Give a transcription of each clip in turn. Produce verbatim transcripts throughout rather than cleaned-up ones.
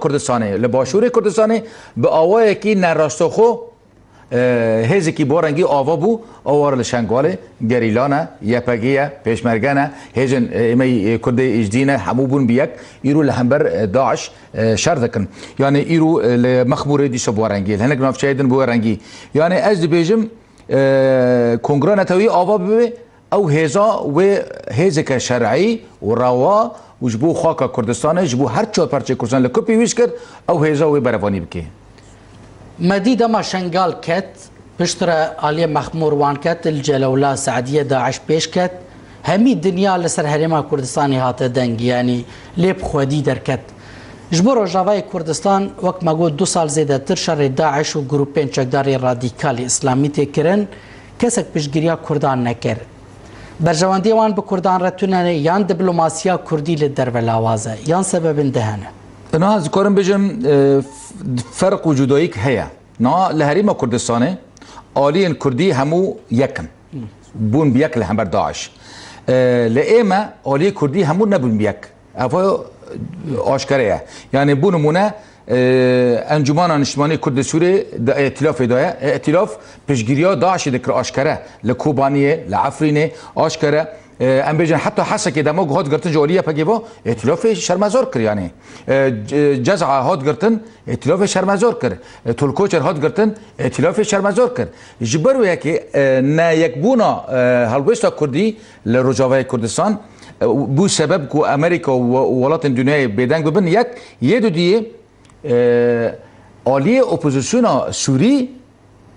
Kurdistanê, li başûrê Kurdistanê bi awayekî nerastoxo, e, hêzekî bi rengî ava bû, ew were li Şengalê, gerîla ne, Y P G ye, pêşmerge ne, hêzên, e, êmey, e, Kurdê Êzdî ne, hemû bûn bi yek, îro li hember, e, DAIŞ, e, şer dikin. Yanî îro, e, li Mexmûrê dîsa bi rengî, li hinek navçeyê din bi rengî. Yanî ez dibêjim, e, Kongra Netewî ava bibe, ew hêza wê hêzeke şer'î û rewa û ji bo xaka Kurdistanê, ji bo her çar parçeyê Kurdistan li ku pêwîst kir, ew hêza wê berevanî bike. Me dî dema Şengal ket, piştre aliyê Mexmûr wan ket, li Celewla Se'diyê DAIŞ pêş ket, hemî dinya li ser Herêma Kurdistanê hate deng, yanî lê bi xwedî derket. Ji bo Rojavayê Kurdistan, wek me got, du sal zêdetir şerê DAIŞ û grûpên çekdarê radîkalê îslamî tê kirin, kesek piştgiriya Kurdan nekir. Berjewendiyê wan bi Kurdan re tune ne, yan diplomasiya Kurdî li derve lawaz e, yan sebebên di hene? Niha ez dikarim bêjim, e, f-, ferq û cudayîk heye. Niha li Herêma Kurdistanê aliyên Kurdî hemû yek in. Bûn bi yek li hember DAIŞ. E, li ême aliyê Kurdî hemû nebûn bi yek. Ev aşkere ye. Yanî bo nimûne, e, Encûmena Niştimanî Kurd li Sûriyê di îtîlafê de ye. E, îtîlaf piştgiriya DAIŞê dikir aşkere. Li Kobaniyê, li Efrînê aşkere. E, em bêjin heta Hesekê dema ku hat girtin ji alî Y P G ve, îtîlafê şermezar kir yanî. E, Ce-, Cezayê hat girtin, îtîlafê şermezar kir. E, Tolkoçer hat girtin, îtîlafê şermezar kir. Ji ber wê yekê, e, neyekbûna, e, helwêsta Kurdî li Rojavayê Kurdistan, e, bû sebeb ku Amerîka û we-, û welatên dinyayê bêdeng bibin. Yek, yê dudiyê, e, aliyê opozisyona Sûrî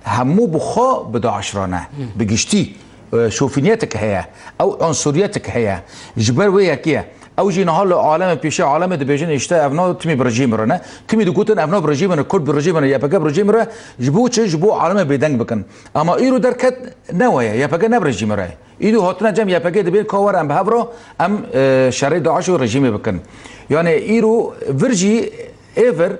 hemû bi xwe bi DAIŞ re ne. Bi giştî, e, şofîniyetek heye. Ew unsuriyetek heye. Ji ber wê yekê ye. Ew jî niha li alemê pêşê alemê dibêjin, îşte evna timî bi rejîmê re ne. Timî digotin evna bi rejîmê re, Kurd bi rejîmê re, Y P G bi rejîmê re. Ji bo çi? Ji bo alemê bêdeng bikin. Ama îro derket ne we ye. Y P G ne bi rejîmê re ye. Îro hatine cem Y P G dibên ka were em bi hev re em, e, şerê DAIŞ û rejîmê bikin. Yani îro vir jî ê vir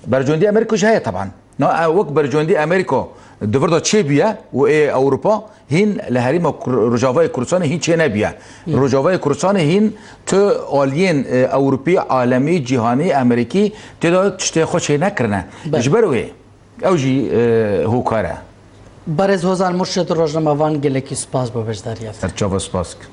bercondî Amerîka jî heye teban. Na, e, wek bercondî Amerîka di vir de çêbûye û ê Ewropa hîn li herêma Kur-, Rojavayê Kurdistanê hîn çênebûye. Rojavayê Kurdistanê hîn tu aliyên, e, Ewropî, alemî, cîhanî, Amerîkî tê de tiştê xwe çênekirine. Belê. Ji ber wê ew jî, e, hokar e. Berêz Hozan Murşid, rojnamevan, gelekî spas bo beşdariya te. Ser çava spas dikim.